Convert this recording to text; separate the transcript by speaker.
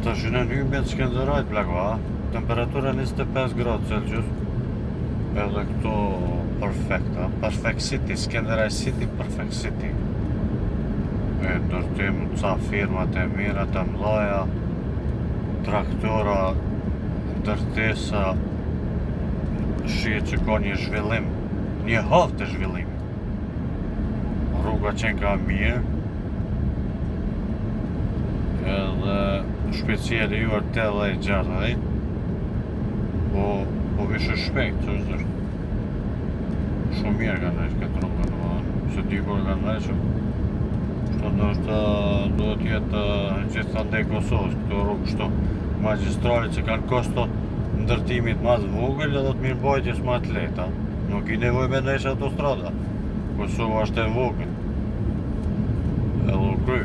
Speaker 1: Tash në hymje të Skenderajt, plako, a? Temperatura 25 gradë Celsius. Edhe këto perfekt, a? Perfect City, Skenderaj City, Perfect City. E ndërtim ca firma të mira të mdhaja, traktora, ndërtesa, shihet që ka një zhvillim, një hov të zhvillimit. Rruga qenka mirë, edhe shpejtësia e lejuar 80-60, po, po vishë shpejt, që është është. Shumë mirë kanë ndreq këtë rrugën, domethënë, se di kur kanë ndreq, Kështu ndoshta duhet jetë gjithandej Kosovës, këto rrugë kështu magjistrale që kanë kosto ndërtimit ma të vogël edhe të mirëmbajtjes ma të lehta. Nuk ki nevojë me ndreq autostrada. Kosova është e vogël. Edhe u kry.